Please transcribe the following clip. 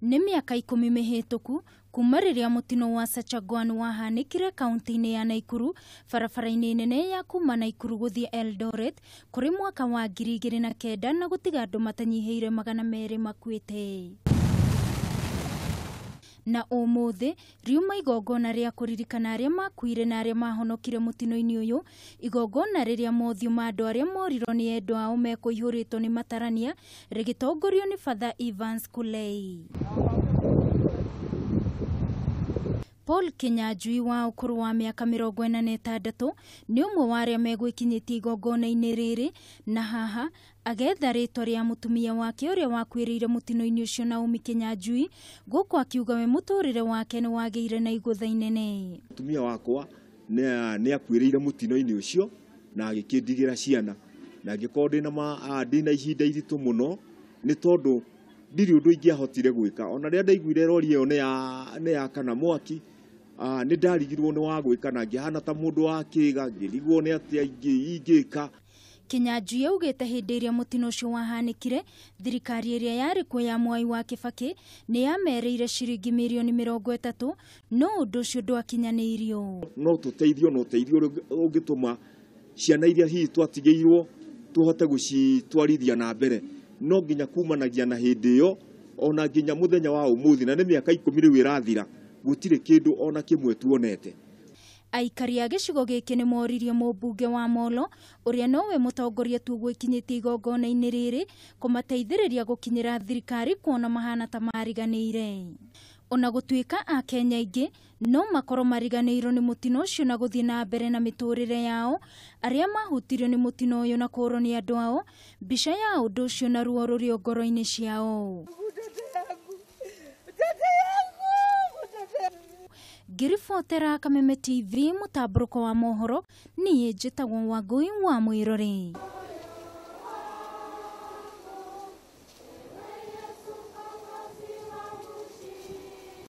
Nĩ mĩaka 10 mĩhĩtũku kuma rĩrĩa mũtino wa Sachangwan wahanĩkire kaunti-inĩ ya Naikuru barabara-inĩ nene ya kuma Naikuru gũthiĩ Eldoret kũrĩ mwaka wa 2009 na gũtiga andũ matanyihĩire 200 makuĩte. Na ũmũthĩ riuma igongona rĩa kũririkana arĩa makuire na arĩa mahonokire mũtino-inĩ ũyũ, igongona rĩrĩa mothiũ ma andũ arĩa morirwo nĩ endwa ao mekũihũrĩtwo nĩ matarania rĩgĩtongorio nĩ Father Evans Kulei. Paul Kinyanjui wa ũkũrũ wa mĩaka 46 nĩ ũmwe wa arĩa megwĩkinyĩtie igongona-inĩ rĩrĩ, na haha agetha rĩtwa rĩa mũtumia wake ũrĩa wakuĩrĩire mũtino-inĩ ũcio Naomi Kinyanjui, gũkũ akiuga we mũtũrĩre wake nĩ wagĩire na igũtha inene. Mũtumia wakwa nĩ akuĩrĩire mũtino-inĩ ũcio na agĩkĩndigĩra ciana, na ngĩkorwo ndĩna ihinda iritũ mũno nĩ tondũ ndirĩ ũndũ ingĩahotire gwĩka. Ona rĩrĩa ndaiguire rori ĩyo nĩ yakana mwaki, nĩ ndarigirwo nĩ wa gwĩka na ngĩhana ta mũndũ wa kĩga, ngĩrigwo nĩ atĩa ingĩka. Kinyanjui augĩte hĩndĩ ĩrĩa mũtino ũcio wahanĩkire, thirikari ĩrĩa yarĩ kuo ya Mwai wa Kibaki nĩ yamerĩire ciringi mirioni 30, no ũndũ ũcio ndwakinyanĩirio. No tũteithio na ũteithio ũrĩa ũngĩtũma ciana iria hihi twatigĩirwo tũhote gũcitwarithia na mbere, no nginya kumanagia na hĩndĩ ĩyo ona nginya mũthenya wa ũmũthĩ, na nĩ mĩaka 10 rĩu ĩrathira, gũtirĩ kĩndũ ona kĩmwe tuonete. Aikari a gĩcigo gĩkĩ nĩ moririe mũmbunge wa Molo ũrĩa nowe mũtongoria tu gwĩkinyĩtie igongona-inĩ rĩrĩ kũmateithĩrĩria gũkinyĩra thirikari kuona mahana ta mariganĩire. Ona gũtuĩka Akenya aingĩ no makorwo mariganĩirwo nĩ mũtino ũcio na gũthiĩ na mbere na mĩtũrĩre yao, arĩa mahutirio nĩ mũtino ũyũ na kũũrwo nĩ andũ ao, mbica ya ũndũ ũcio na ruo rũrĩ o ngoro-inĩ ciao. Ngĩribotera Kameme TV mũtambũrũko wa mohoro, niĩ njĩtagwo Wangũi wa Mwĩrore.